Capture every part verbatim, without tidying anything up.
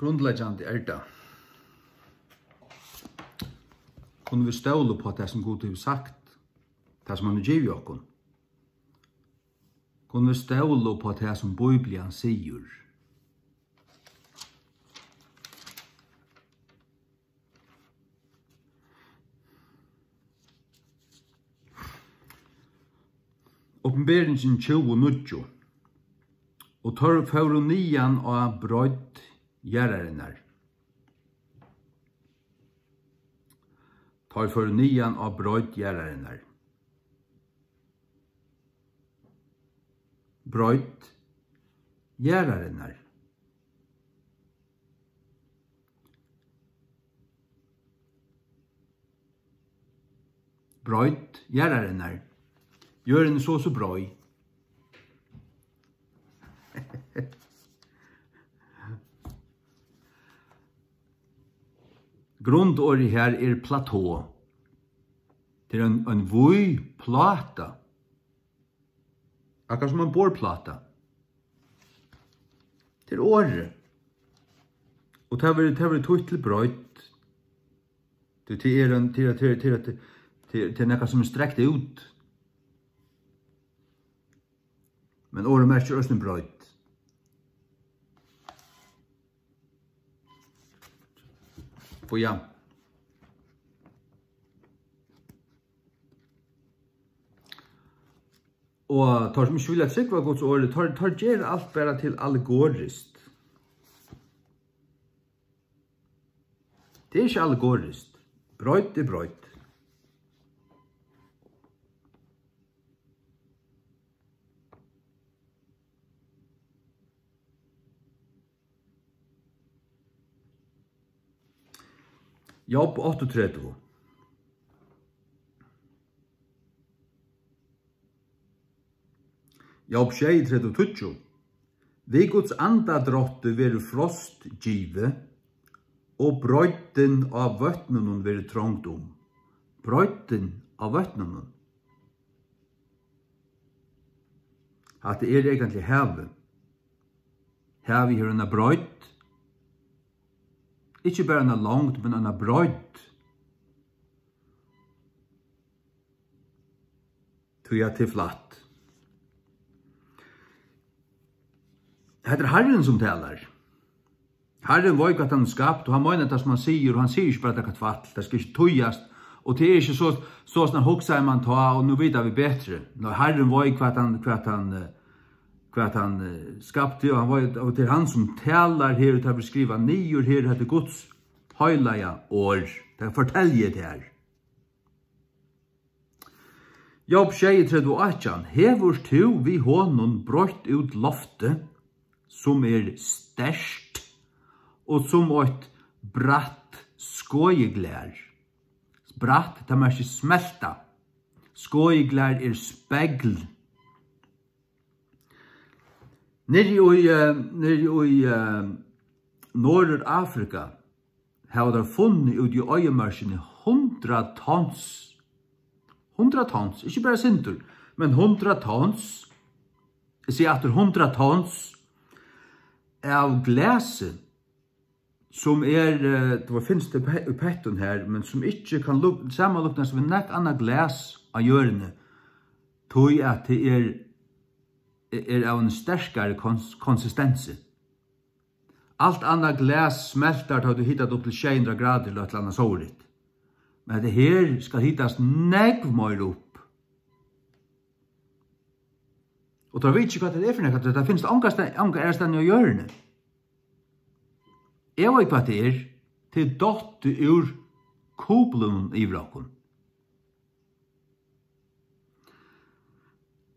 Grundleggjandi er tað. Kunnu vit stóla upp á tað, sum Gud hevur sagt, tað, sum hann hevur givið okkum? Kunnu vit stóla upp á tað, sum Bíblian sigur? Opinberingin tjúgu níggju. Og teir fóru niðan á breidd jarðarinnar. Teir fóru niðan á breidd jarðarinnar. Breidd jarðarinnar. Breidd jarðarinnar. Jørðin er so og so breið. Grundorðið her er plató. Tað er ein, ein víð pláta. Akkurát sum ein borðpláta. Tað er orðið. Og tað verður, tað verður týtt til breidd. Tí tað er ein, tað er, tað er, tað er, tað er, tað er nakað, sum er strekt út. Men orðið merkir eisini breidd. Og ja. Og teir, sum ikki vilja trúgva Guds orði, teir, teir gera alt bara til allegoriskt. Tað er ikki allegoriskt. Breidd er breidd. Job áttaogtretivu. Job sjeyogtretivu tíggju. Við Guds andadrátti verður frost givið, og breiddin á vøtnunum verður trongd um. Breiddin á vøtnunum. Hatta er eigentliga havið. Havið hevur eina breidd. Ikki bara eina longd, men eina breidd. Tí at tað er flatt. Hetta er Harrin, sum talar. Harrin veit, hvat hann hevur skapt, og hann meinar tað, sum hann sigur, og hann sigur ikki bara nakað tvætl, tað skal ikki týðast, og tað er ikki so, so snar hugsaði mann tá, og nú vita vit betri. Nei, Harrin veit, hvat hann, hvat hann, eh, hvat hann, eh, skapti, og hann veit, og tað er hann, sum talar her, og tað verður skrivað niður her, hetta er Guds heilaga orð, tað fortelji eg tær. Job sjeyogtretivu átjan. Hevur tú við honum broytt út loftið, sum er sterkt, og sum eitt breitt skoðiglær? Breitt, tað merkir smelta. Skoðiglær er spegl. Niðri í, eh, niðri í, eh, Norðurafrika hava teir funnið út í oyðimørkini hundrað tons, hundrað tons, ikki bara sindur, men hundrað tons, eg sigi aftur, hundrað tons av glasi, sum er, eh, tað finst í pe-, í pettum her, men sum ikki kann luk-, samanlíknast við nakað annað glas á jørðini, tí at tað er, er av einum sterkari kons-, konsistensi. Alt annað glas smeltar, tá tú hitar tað upp til sjey hundrað gradir ella eitt ella annað sovorðið. Men hetta her skal hitast nógv meir upp. Og teir vita ikki, hvat tað er fyri nakað, tað finst onga sta-, onga aðrastaðni á jørðini. Eg veit, hvat tað er. Tað er dottið úr kuplunum yvir okkum.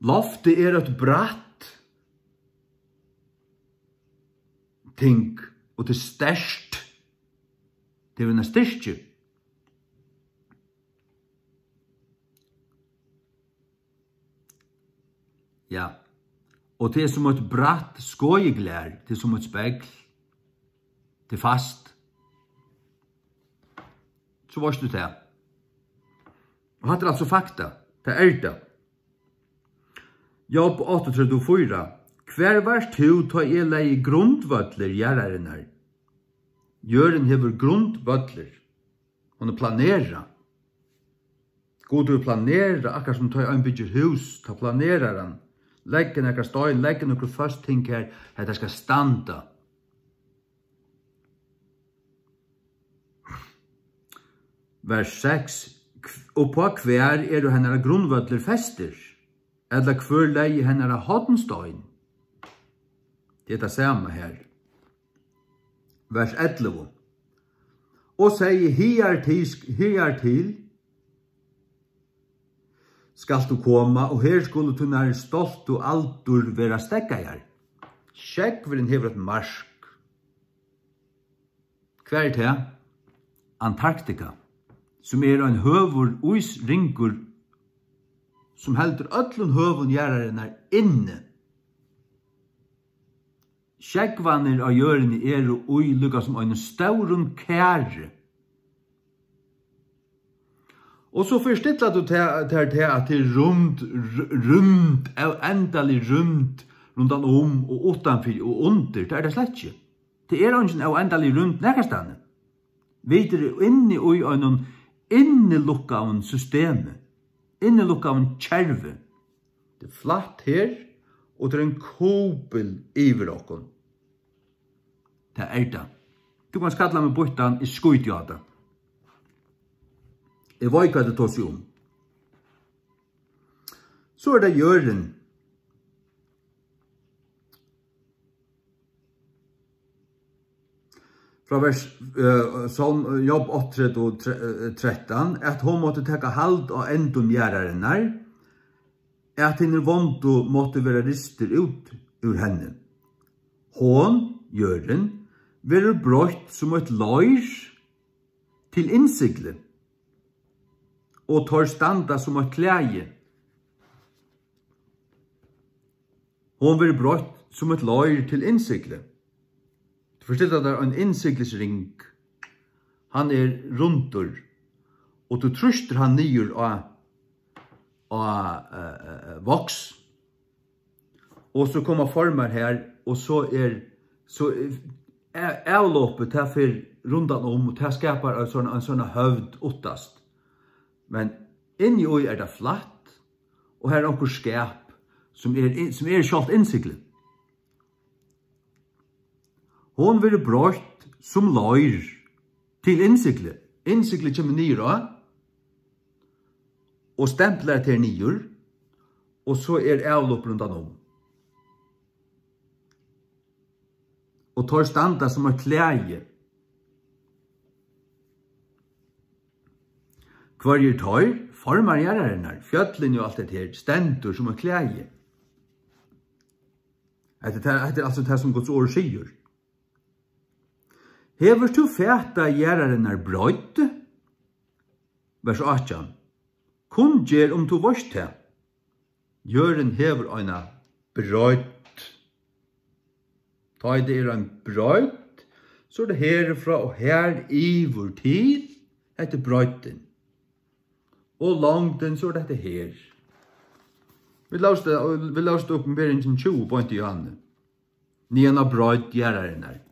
Loftið er eitt breitt ting, og tað er sterkt. Tað er ein styrki. Ja. Og tað er sum eitt breitt skoðiglær, tað er sum eitt spegl. Tað er fast. So veitst tú tað. Og hatta er altso fakta. Tað er tað. Job áttaogtretivu fýra. Hvar vart tú, tá eg legði grundvøllir jarðarinnar? Jørðin hevur grundvøllur. Hon er planerað. Gud hevur planerað, akkurát sum tá ein byggir hús, tá planerar hann. Leggur nakrar stein, leggur nøkur føst ting her, hetta skal standa. Vers seks: Upp á hvar eru hennara grundvøllir festir? Ella hvør legði hennara hornstein? Tað er tað sama her. Vers ellivu: Og segði: Higartil, higartil skalt tú koma, og her skulu tínar stoltu aldur vera steðgaðar. Sjógvurin hevur eitt mark. Hvar er tað? Antarktika, sum er ein høgur ísringur, sum heldur øllum høvum jarðarinnar inni. Sjógvarnir á jørðini eru í líka sum einum stórum kari. Og so fyristillar tú tær, tær tað, at tað er rúmd, r-, rúmd, óendalig rúmd rundan um og uttanfyri og undir. Tað er tað slett ikki. Tað er eingin óendalig rúmd nakrastaðni. Vit eru inni í einum innilukkaðum systemi, innilukkaðum kervi. Tað er flatt her, og tað er ein kupul yvir okkum. Tað er tað. Tú kanst kalla meg býttan, eg skíti á tað. Eg veit, hvat eg tosi um. So er tað jørðin. Frá vers, eh, Sálm, eh, Job áttaogtretivu, tre-, eh, trettan, at hon mátti taka hald á endum jarðarinnar, at hinir vondu máttu vera ristir út úr henni. Hon, jørðin, verður broytt sum eitt leir til innsigli, og teir standa sum eitt klæði. Hon verður broytt sum eitt leir til innsigli. Tú fert at seta tær ein innsiglisring. Hann er rundur, og tú trýstir hann niður á, á, eh, eh, eh, voks. Og so koma formar her, og so er, so er a-, avlopið, tað fer rundan um, og tað skapar ein sånn, ein sånn høvd uttast. Men inni í er tað flatt, og her er onkur skap, sum er, sum er sjálvt innsiglið. Hon verður broytt sum leir til innsiglið. Innsiglið kemur niður á og stemplar tær niður, og so er avlop rundan um. Og teir standa sum eitt klæði. Hvørjir teir? Formar jarðarinnar, fjøllini og alt hetta her, stendur sum eitt klæði. Hetta er tað, hetta er altso tað, sum Guds orð sigur. Hevur tú fatað jarðarinnar breidd? Vers átjan. Kunngerð, um tú veitst tað. Jørðin hevur eina breidd. Tá ið tað er ein breidd, so er tað herfrá og har yvir til, hetta er breiddin. Og longdin, so er tað hetta her. Vit lósu, vit lósu Opinberingin tjúgu beint í áðni. Niðan á breidd jarðarinnar.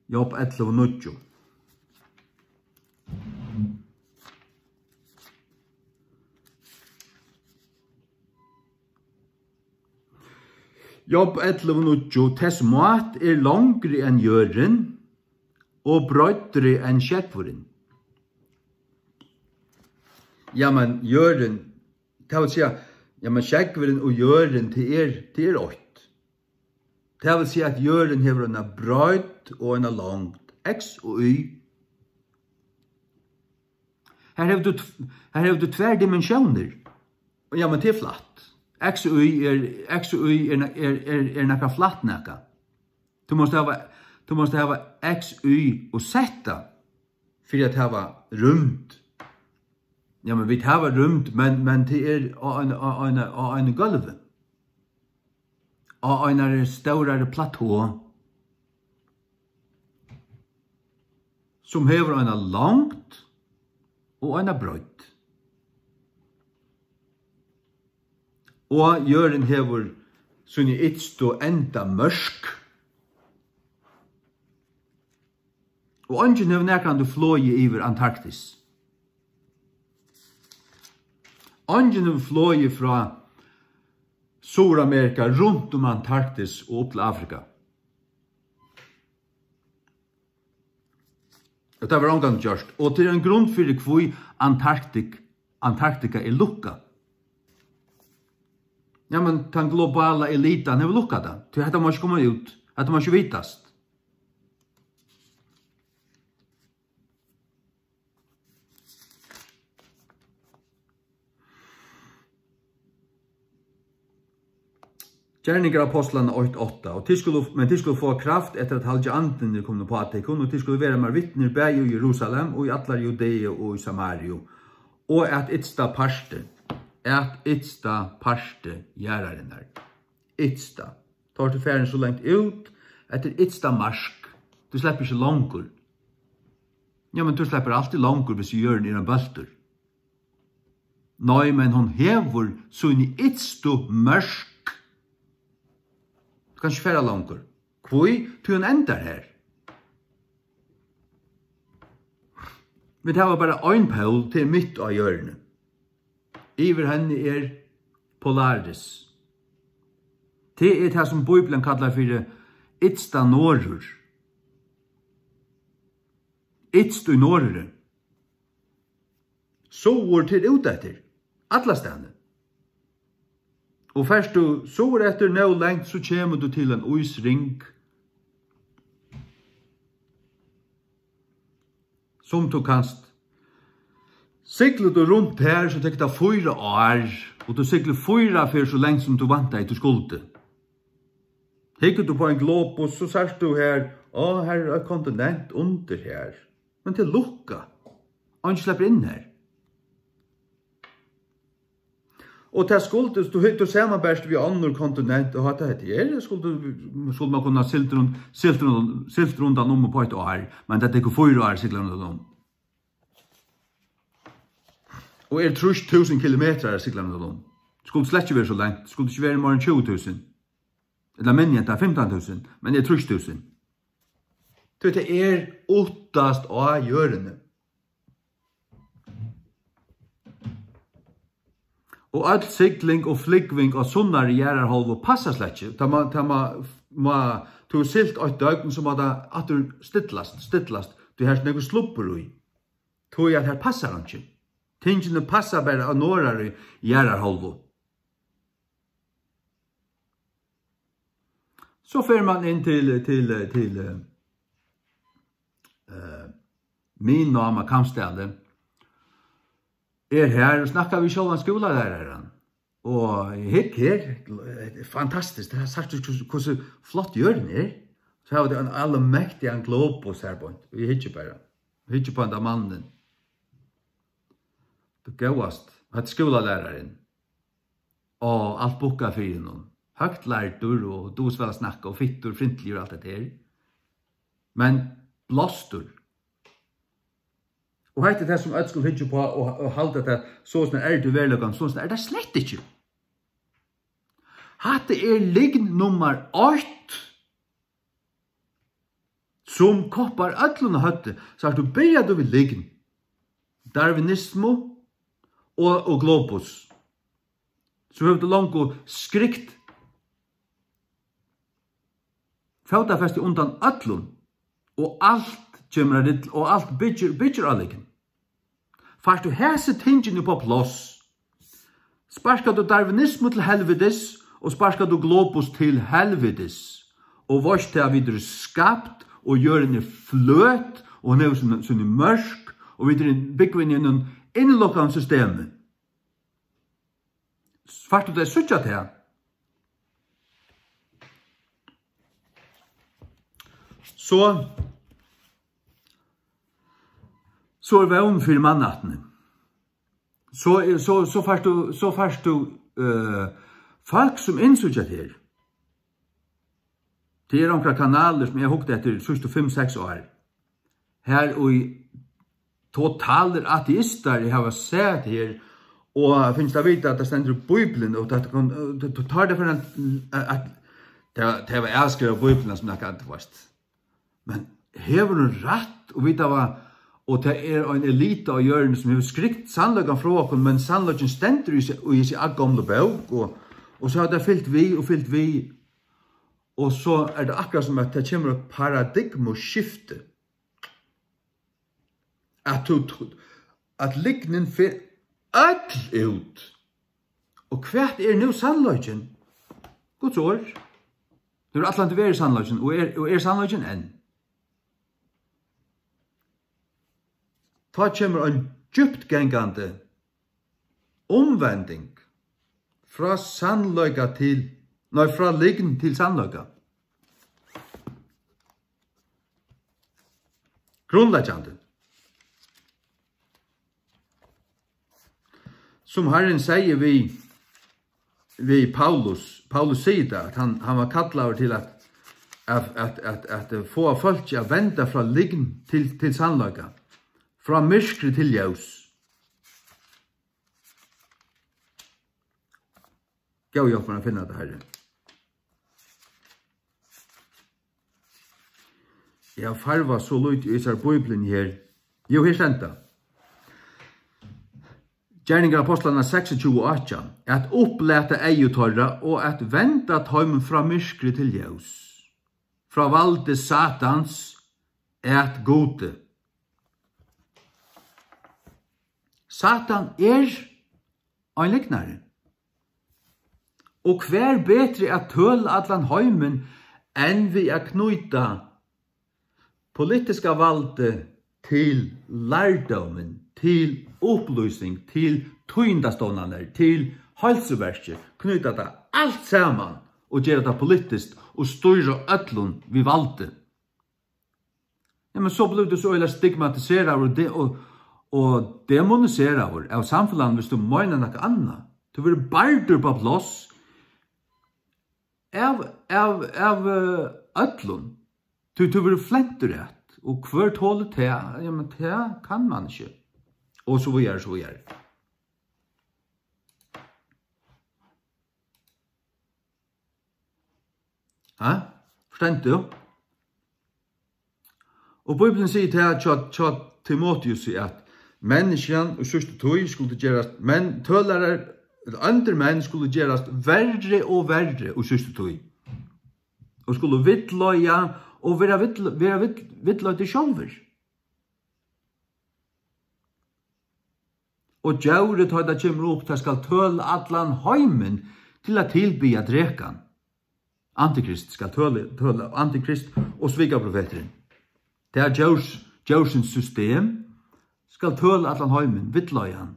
Job ellivu níggju. Job ellivu níggju: Tess mát er longri enn jørðin, og breiddri enn sjógvurin. Ja, men jørðin, tað vil siga, ja, men sjógvurin og jørðin, tað er, tað er eitt. Tað vil siga, at jørðin hevur eina breidd og eina longd, x og y. Her hevur tú tv-, her hevur tú tvær dimensiónir. Ja, men tað er flatt. X og y er, x og y er, er, er, er nakað flatt nakað. Tú mást hava, tú mást hava x, y og z fyri at hava rúmd. Ja, men vit hava rúmd, men, men tað er á ein, á ein, á ein gólvi. Á einari stórari plató, sum hevur eina longd og eina breidd. Og jørðin hevur síni ytstu endamørk. Og eingin hevur nakrantíð flogið yvir Antarktis. Eingin hevur flogið frá Suðuramerika runt um Antarktis og upp til Afrika. Og tað var ongantíð gjørt. Og tað er ein grund fyri, hví Antarktik-, Antarktika er lukkað. Ja, men tann globala elitan hevur lukkað tað. Tí hetta má ikki koma út. Hetta má ikki vitast. Gerningar Ápostlanna eitt átta, og tit skulu, men tit skulu fáa kraft eftir at Halgi Andin er komin upp á tykkum, og tit skulu vera mær vitnir bæði í Jerusalem og í allari Judeu og í Samariu, og at ytsta parti, at ytsta parti jarðarinnar. Ytsta. Tá ert tú farin so langt út, at tað er ytsta mark. Tú sleppur ikki longur. Ja, men tú sleppur altíð longur, hvis jørðin er ein bóltur. Nei, men hon hevur síni ytstu mørk. Tú kanst ikki fara longur. Hví? Tí hon endar her. Vit hava bara ein pól, tað er mitt á jørðini. Yvir henni er Polaris. Tað er tað, sum Bíblian kallar fyri ytsta norður. Ytst í norðuri. Suður til úteftir. Allastaðni. Og fert tú suðureftir nóg langt, so kemur tú til ein ísring, sum tú kanst. Siglir tú runt her, so tekur tað fýra ár, og tú siglir fýra ferð so langt, sum tú væntaði, tú skuldi. Hyggur tú upp á ein globus, so sært tú her, á, her er eitt kontinent undir her. Men til lukku, eingin sleppur inn her. Og tað skuldi, tú, tú samanberst við onnur kontinent, og hatta hetta er, skuldi, skuldi man kunna siglt rundt, siglt rundt, siglt rundan um upp á eitt ár, men tað tekur fýra ár at sigla rundan um. Og er trýss túsund kilometrar at sigla rundan um. Skuldi slett ikki verið so langt, skuldi ikki verið meira enn tjúgu túsund. Ella minni enn tað, fimtan túsund, men er trýss túsund. Tí tað er uttast á jørðini. Og øll sigling og flúgving á sunnari jarðarhálvu passar slett ikki. Tað má, tað má, má, tú hevur siglt eitt døgn, so má tað aftur stillast, stillast. Tí her er so nógvur slubbur í. Tí at her passar einki. Tingini passa bara á norðari jarðarhálvu. So fer man inn til, til, til, eh, eh, Miðnám á Kambsdali. Er her og snakkar við sjálvan skúlalæraran. Og hygg her, fantastiskt, her sært tú hvussu, hvussu flott jørðin er. So hava tey ein almektigan globus her beint. Eg hyggi bara. Hyggi upp á henda mannin. Tað góðast. Hetta er skúlalærarin. Og alt bukkað fyri honum. Høgt lærdur og dugir so væl at snakka og fittur, fryntligur og alt hetta her. Men blástur. Og hetta er tað, sum øll skulu hyggja upp á og, og halda, at tað soleiðis er í veruleikanum, soleiðis er tað slett ikki. Hatta er lygn nummar eitt. Sum koppar øllum á høvdið, so at tú byrjar tú við lygn, darwinismu og, og globus. So hevur tú longu skrikt fótafesti undan øllum, og alt kemur at rilla, og alt byggir, byggir á lygn. Fært tú hesi tingini upp á pláss, sparkar tú darwinismu til helvitis og sparkar tú globus til helvitis. Og veitst tað, at vit eru skapt, og jørðin er fløt, og hon hevur síni, síni mørk, og vit eru búgvin í einum innilokkaðum systemi. Fært tú tað at síggja tað? So, so er vón fyri mannættini. So, so, so fært tú, so fært tú, eh, fólk, sum innsíggja tað her. Tað eru onkrar kanalir, sum eg havi hugt eftir síðstu fimm, seks ár. Har í totalir ateistar, eg havi sæð her, Og fingið at vita, at tað stendur í Bíbliuni, og tað kann, tað, tað, tað, tað, tað, tað var avskrivað í Bíbliuni sum nakað annað, veist. Men hevur hon rætt, og vit hava, og tað er ein elita á jørðini, sum hevur skrykt sannleikan frá okkum, men sannleikin stendur í, í hesi gomlu bók, og, og so hava tey fylgt við og fylgt við, og so er tað akkurát sum, at tað kemur eitt paradigmuskifti. At tú, tú, at lygnin fer øll út. Og hvat er nú sannleikin? Guds orð. Hevur altíð verið sannleikin og er, og er sannleikin enn. Tá kemur ein djúptgangandi umvending frá sannleika til, nei, frá lygn til sannleika. Grundleggjandi. Sum Harrin segði við, við Paulus, Paulus sigur tað, at hann, hann var kallaður til at, at, at, at, at fáa fólki at venda frá lygn til, til sannleika, frá myrkri til ljós. Góði, hjálp mær at finna tað, Harri. Eg havi farvað so lítið í hesari Bíbliuni her. Jú, her stendur tað. Gerningar Ápostlanna seksogtjúgu átjan, at upplata eygu teirra og at venda teimum frá myrkri til ljós, frá valdi Satans at Gudi. Satan er ein lygnari. Og hvør betri at tøla allan heimin enn við at knýta politiska valdið til lærdómin, til upplýsing, til tíðindastovnanir, til heilsuverkið, knýta tað alt saman og gera tað politiskt og stýra øllum við valdi. Ja, men so blívur tú so øgiliga stigmatiseraður og de-, og, og demoniseraður av samfelagnum, viss tú meinar nakað annað. Tú verður bardur upp á pláss av, av, av, eh, øllum. Tú, tú verður flentur at, og hvør tolir tað? Ja, men tað kann man ikki. Og so víðari, so víðari. Ha? Forstendur tú? Og Bíblian sigur tað hjá, hjá Timoteus, at menniskjan í síðstu tíð skuldi gerast, men tølarar, ella óndir menn skuldu gerast verri og verri í síðstu tíð. Og skuldu villleiða og vera vill-, vera vill-, villleiddir sjálvir. Og djórið, tá tað kemur upp, tað skal tøla allan heimin til at tilbiðja drekan. Antikrist skal tøla, tøla antikrist og svikaprofeturin. Tað djórs-, djórsins system skal tøla allan heimin, villleiða hann.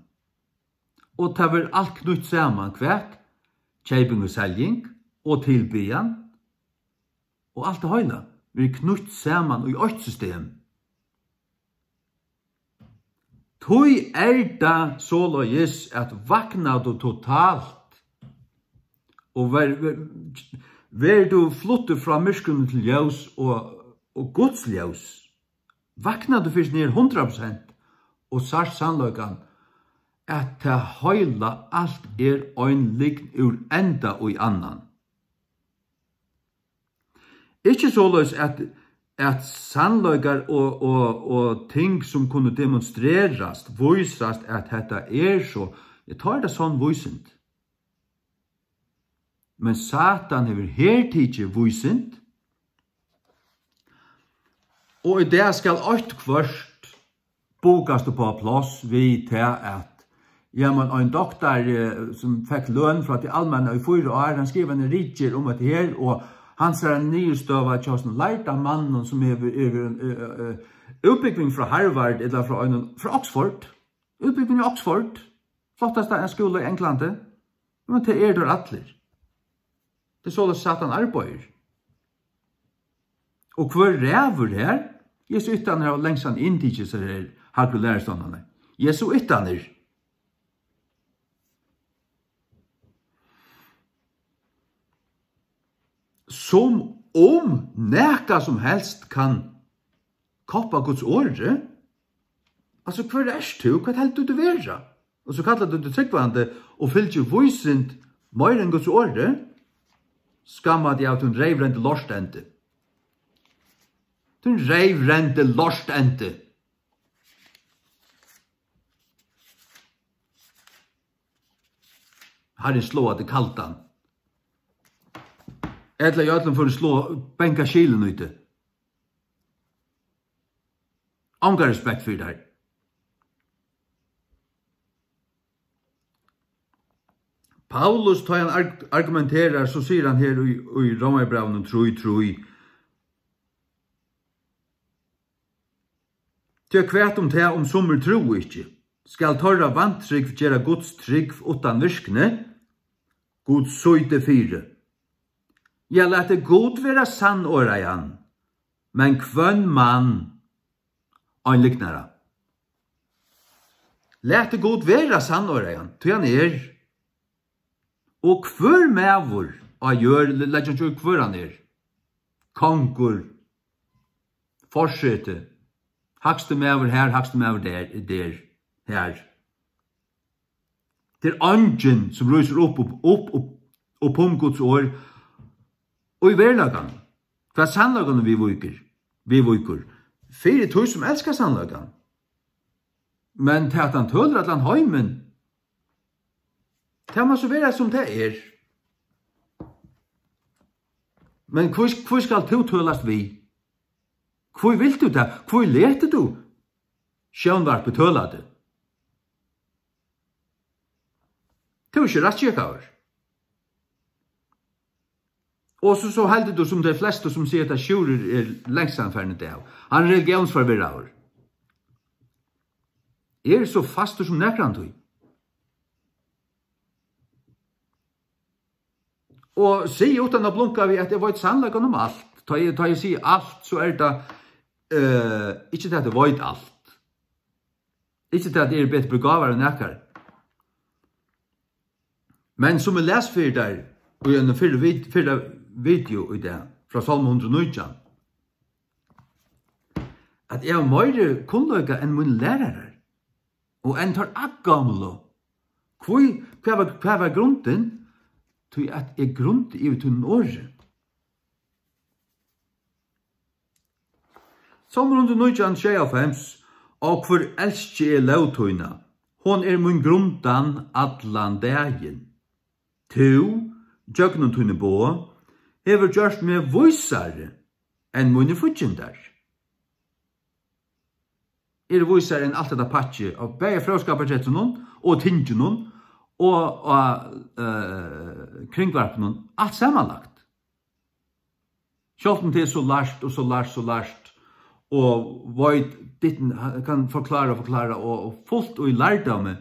Og tað verður alt knýtt saman, hvat? Keyping og seljing og tilbiðjan og alt tað heila verður knýtt saman í eitt system. Tí er tað soleiðis, at vaknar tú totalt og ver-, ver-, verður tú fluttur frá myrkrinum til ljós og, og Guds ljós, vaknar tú fyrst niður hundrað prosent og sært sannleikan, at tað heila, alt er ein lygn úr enda í annan. Ikki soleiðis, at, at sannleikar og, og, og ting, sum kunnu demonstrerast, vísast, at hetta er so, ja, tá er tað sonn vísind. Men Satan hevur hertikið vísind, og í dag skal eitt hvørt bukast upp á pláss við tað, at, ja, men ein doktari, eh, sum fekk løn frá tí almenna í fýra ár, hann skrivaði eina ritgerð um hetta her, og hansara niðurstøða hjá hesum lærda manninum, sum hevur, hevur, eh, eh, eh, útbúgving frá Harvard ella frá einum, frá Oxford, útbúgving í Oxford, flottasta skúla í Englandi. Men tað eru teir allir. Tað er soleiðis, Satan arbeiðir. Og hvør ræður her? Jesuitarnir hava langt síðan inntikið sær her hægru lærustovnarnar. Jesuitarnir. Sum um nakað sum helst kann koppa Guds orði. Altso, hvør ert tú? Hvat heldur tú vera? Og so kallar tú teg trúgvandi og fylgir vísind meira enn Guds orði, skamma teg av tín reyvrendi lortendi. Tín reyvrendi lortendi. Harrin sláa teg kaldan. Ella í øllum førum sláa, banka skilin í teg. Ongan respekt fyri tær. Paulus, tá hann arg-, argumenterar, so sigur hann her í, í Rómarbrævinum trý trý: Tí hvat um tað, um summir trúðu ikki, skal teirra vantrúgv gera Guds trúgv uttan virkni? Gud sýti fyri. Ja, latið Gud vera sannorðaðan, men hvønn mann ein lygnara. Latið Gud vera sannorðaðan, tí hann er. Og hvør maður á jørð, leggjum ikki í hvør hann er, kongur, forseti, hægsti maður har, hægsti maður der, der, har. Tað er eingin, sum rísur upp, upp, upp, upp, upp um Guds orð og í veruleikanum. Hvat sannleikanum viðvíkur, viðvíkur. Fyri tí, sum elskar sannleikan. Men tað, at hann tølir allan heimin, tað má so vera, sum tað er. Men hví, hví skalt tú tølast við? Hví vilt tú tað? Hví letur tú sjónvarpið tøla teg? Tú ert ikki rættskikkaður. Og so, so heldur tú sum tey flestu, sum siga, at Sjúrður er langsamfarin í dag. Hann er religiónsforvirraður. Eg eri so fastur sum nakrantíð. Og sigi uttan at blunka við, at eg veit sannleikan um alt. Tá eg, tá eg sigi alt, so er tað, eh, ikki tað, at eg veit alt. Ikki tað, at eg eri betur begávaður enn nakar. Men sum eg las fyri tær í einum fyrra vid-, fyrra video í dag, frá Sálm hundrað og nítjan, at eg havi meiri kunnleika enn mínir lærarar, og enn teir aðgomlu. Hví, hvat var, hvat var grundin? Tí at eg grundi yvir tínum orði. Sálmur hundrað og nítjan, sjeyoghálvfems: Ó, hvør elski eg lóg tína, hon er mín grundan allan dagin. Tú, gjøgnum tíni boð, hevur gjørt meg vísari enn mínir fíggindar. Eru vísari enn alt hetta pakki av bæði fróðskaparsetrinum og tinginum og, og, eh, kringvarpinum, alt samanlagt. Sjálvt um tað er so lært og so lært, so lært, og veit, ditten, hann kann forklára og forklára og, og fult í lærdómi.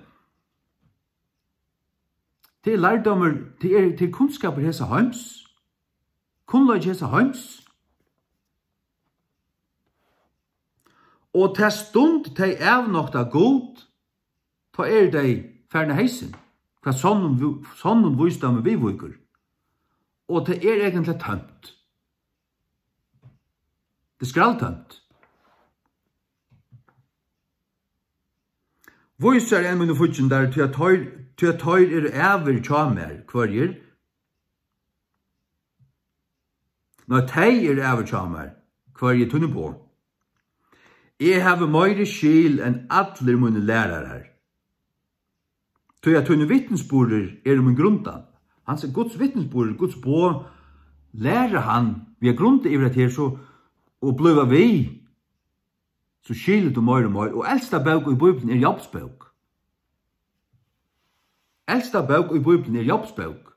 Tað er lærdómur, tað er, tað er kunnskapur hesa heims. Kunnleiki hesa heims. Og ta stund tey avnokta Gud, tá eru tey farin á heysin, hvat sonnum, sonnum vísdómi viðvíkur. Og tað er eigentliga tómt. Tað er skraldtómt. Vísari enn mínir fíggindar, tí at teir, tí at teir eru ævir hjá mær, hvørjir? Nei, tey eru ævir hjá mær, hvørji tíni boð. Eg havi meiri skil enn allir mínir lærarar. Tí at tínir vitnisburðir eru mín grundan. Hans er Guds vitnisburðir, Guds boð, læra hann, við at grunda yvir hetta her, so, og blíva við, so skilur tú meir og meir. Og elsta bók í Bíbliuni er Jobs bók. Elsta bók í Bíbliuni er Jobs bók.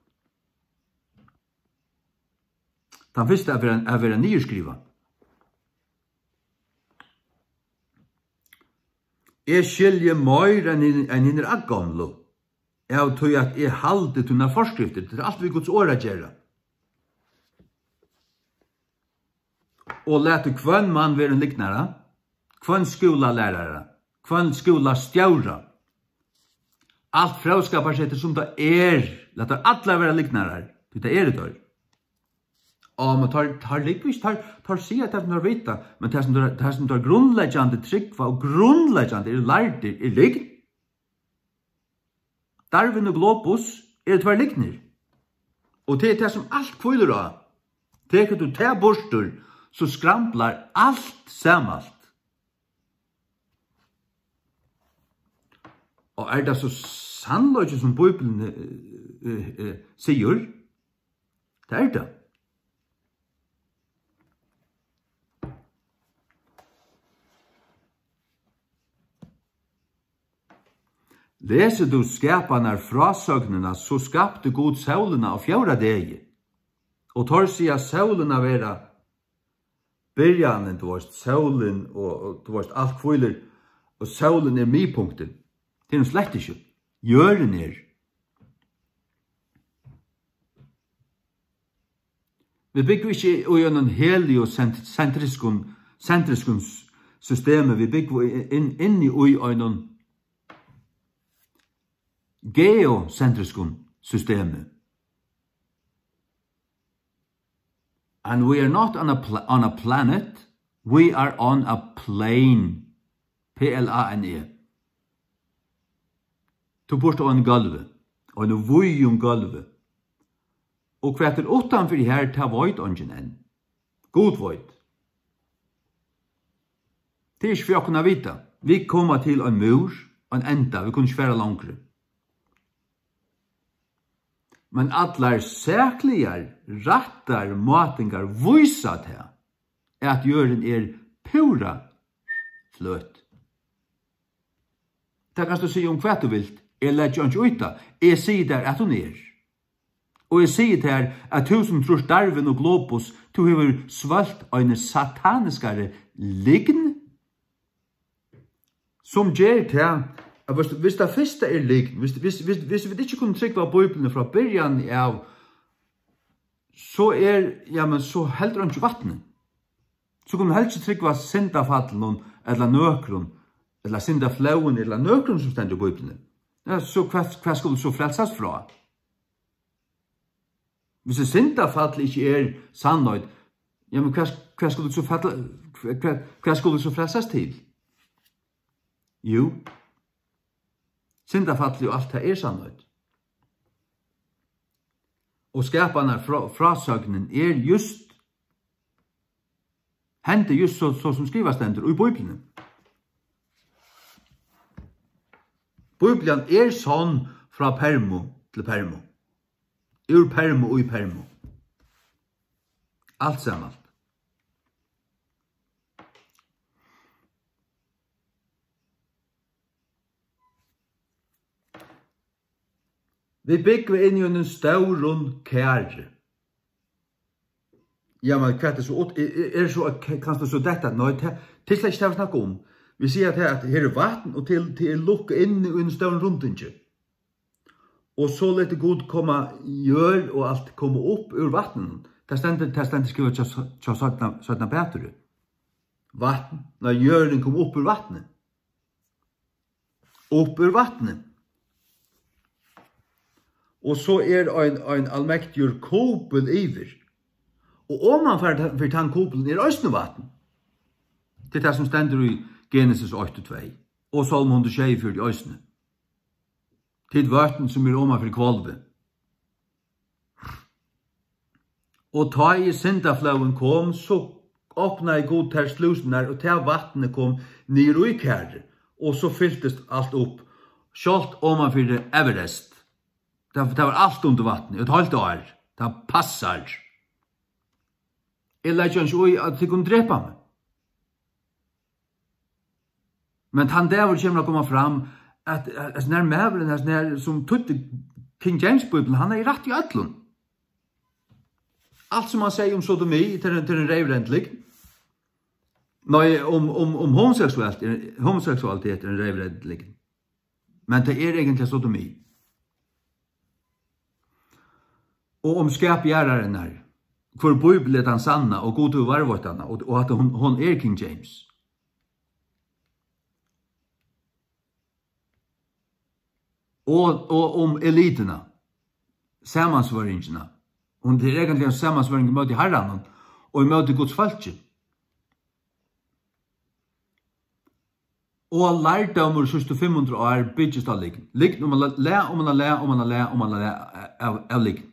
Tann fyrsta at vera, at vera niðurskrivað. Eg skilji meir enn hin-, enn hinir aðgomlu, av tí at eg haldi tínar forskriftir. Tað er alt við Guds orð at gera. Og latið hvønn mann vera ein lygnara, hvønn skúlalærara, hvønn skúlastjóra. Alt fróðskaparsetur sum tað er, lat teir allar vera lygnarar, tí tað eru teir. Á, men teir, teir lúgva ikki, teir, teir siga tað sum teir vita, men tað sum teir, tað sum teir grundleggjandi trúgva og grundleggjandi eru lærdir, er lygn. Darwin og Globus eru tveir lygnir. Og tað er tað, sum alt hvílir á. Tekur tú tað burtur, so skramblar alt samalt. Og er tað so sannleiki, sum Bíblian, eh, eh, eh, sigur? Tað er tað. Lesir tú skapanarfrásøgnina, so skapti Gud sólina á fjórða degi. Og teir siga sólina vera byrjanin, tú veist, sólin og, og, tú veist, alt hvílir, og sólin er miðpunktin. Tað er hon slett ikki. Jørðin er. Vit búgva ikki í einum heliocentriskum, sentriskum s-, systemi. Vit búgva í, inn, inni í einum geocentriskum systemi. And we are not on a pla-, on a planet, we are on a plane. P L A N E. Tú býrt á einum gólvi, á einum víðum gólvi. Og hvat er uttanfyri her, tað veit eingin enn. Gud veit. Tað er ikki fyri okkum at vita. Vit koma til ein múr, ein enda, vit kunnu ikki fara longri. Men allar sakligar, rættar mátingar vísa tað, at jørðin er púra fløt. Tað kanst tú siga um hvat tú vilt. Eg leggi einki í tað. Eg sigi tær, at hon er. Og eg sigi tær, at tú sum trýrt Darwin og Globus, tú hevur svølt eini sataniskari lygn, sum ger tað, at viss, viss tað fyrsta er lygn, viss, viss, viss, viss vit ikki kunnu trúgva Bíbliuni frá byrjan av, so er, ja, men so heldur einki vatni. So kunnu vit helst ikki trúgva syndafallinum ella nøkrum, ella syndaflóðin ella nøkrum sum stendur í Bíbliuni. Ja, so hvat, hvat skulu so frelsast frá? Viss syndafall ikki er sannheit, ja, men hvat, hvat skulu so falla, hvat, hvat skulu so frelsast til? Jú, syndafallið og alt tað er sannheit. Og skapanar frá, frásøgnin er júst, hendi júst so, so sum skrivað stendur í Bíbliuni. Bíblian er sonn frá permu til permu. Úr permu í permu. Alt samalt. Vit búgva inni í einum stórum kari. Ja, men hvat er so út-, er, er, er so, kanst tú so detta? Nei, tað, tað er slett ikki tað, vit snakka um. Vit siga, at her, at her er vatn, og til, til lukku inni í einum stórum rundingi. Og so letur Gud koma jørð og alt koma upp úr vatninum. Tað stendur, tað stendur skrivað hjá, hjá seinna, seinna Peturi. Vatn, nei, jørðin kom upp úr vatni. Upp úr vatni. Og so er ein, ein almektigur kupul yvir. Og oman fyri ta-, fyri tann kupulin er eisini vatn. Tað er tað, sum stendur í Genesis eitt og tvey. Og Sálm hundrað og sjeyogfjøruti eisini. Tit vøtn, sum eru oman fyri hvolvið. Og tá ið syndaflóðin kom, so opnaði Gud tær slúsurnar, og tað vatnið kom niður í karið, og so fyltist alt upp, sjálvt oman fyri Everest. Tað, tað var alt undir vatni, eitt hálvt ár. Tað passar. Eg leggi einki í, at tit kunnu drepa meg. Men tann dagur kemur at koma fram, at, at, at nær maðurin, at nær sum týddi King James Bíbliuna, hann hevði rætt í øllum. Alt sum hann segði um sodomi, til ein, til ein reyvrending. Nei, um, um, um homoseksuelt, homoseksualitet er ein reyvrending. Men tað er eigentliga sodomi. Og um skap jarðarinnar, hvør Bíbel er tann sanna, og Gud hevur varðveitt hana, og, og at hon, hon er King James. Og, og um elitina, samansvøringina. Hon er eigentliga ein samansvøring ímóti Harranum og ímóti Guds fólki. Og lærdómur síðstu fimm hundrað ár byggist á lygn. Lygn um eina lag, um eina lag, um eina lag, um eina lag av, av lygn.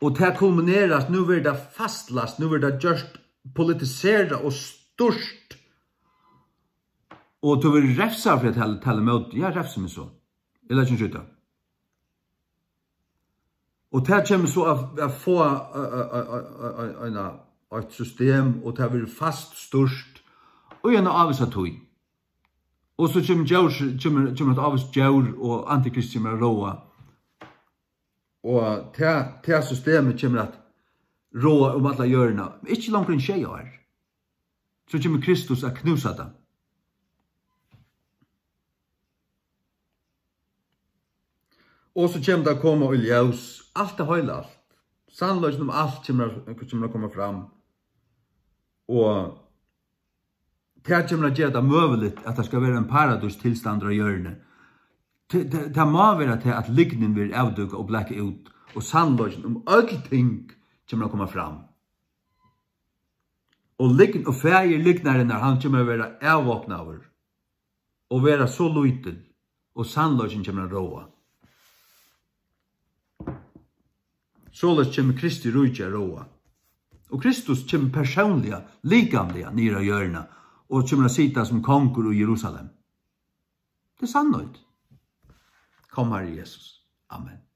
Og tað kulminerast, nú verður tað fastlast, nú verður tað gjørt, politiserað og stýrt. Og tú verður revsað fyri at tala, tala ímóti. Ja, revsi meg so. Eg leggi ikki út av. Og tað kemur so at, at fáa, ø, ø, ø, ø, ø, eina, eitt system, og tað verður fast stýrt í eina ávísa tíð. Og so kemur djór, kemur, kemur eitt ávíst djór, og antikrist kemur at ráða. Og tað, tað systemið kemur at ráða um alla jørðina, men ikki longur enn sjey ár. So kemur Kristus at knúsa tað. Og so kemur tað at koma í ljós, alt tað heila, alt. Sannleikin um alt kemur at, kemur at koma fram. Og tað kemur at gera tað møguligt, at tað skal vera ein paradístilstandur á jørðini. Tað, tað, tað má vera tað, at lygnin verður avdúkað og blakað út, og sannleikin um øll ting kemur at koma fram. Og lygn, og faðir lygnarinnar, hann kemur at vera avvápnaður og vera so lítil, og sannleikin kemur at ráða. Soleiðis kemur Kristi ríki at ráða. Og Kristus kemur persónliga, likamliga niður á jørðina og kemur at sita sum kongur í Jerusalem. Tað er sannheit. Kom, Harri Jesus. Amen.